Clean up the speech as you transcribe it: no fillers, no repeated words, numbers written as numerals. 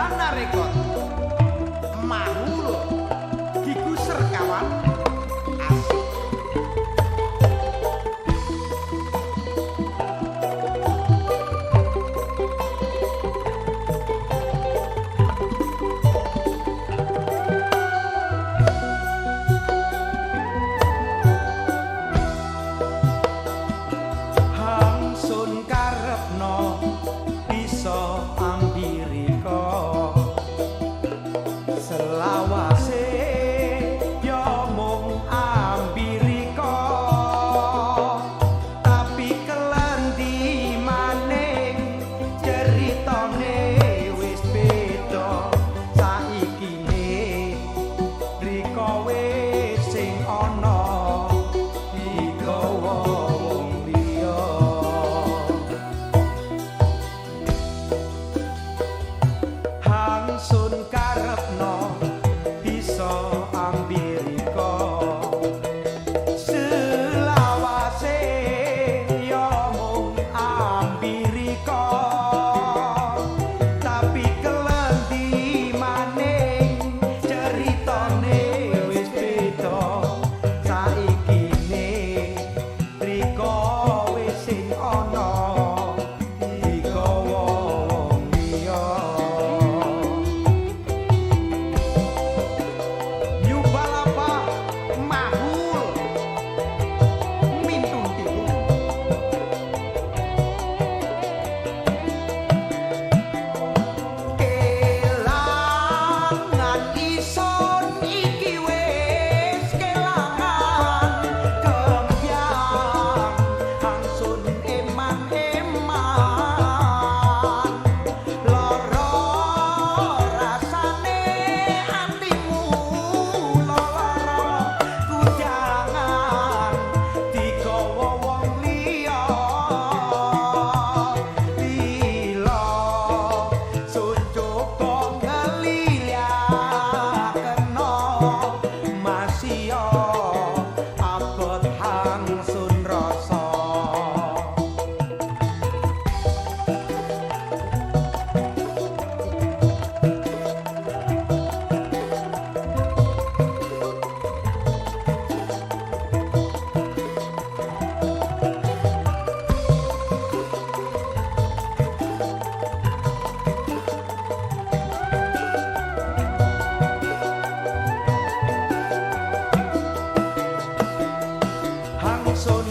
Dana Record Mahul diguser kawan asik. Hangsun karepno bisa ambirika selawase ya mung ambirika, tapi kelendi maning ceritane wis beda. Saikine rika wis sing ana digawa wong liya. Hangsun karepno bisa ambirika selawase ya mung ambirika, tapi kelendi maning ceritane wis beda. Saikine rika wis sing ana digawa wong liya. Nyubalapa Mahul Mintun tilu. Kelangan ison iki wis kelangan kembyang, hangsun eman-eman lara rasane atimu lara kudangan digawa wong liya. Lila sun coba ngelilakeno masih abot hangsun rasa. Hangsun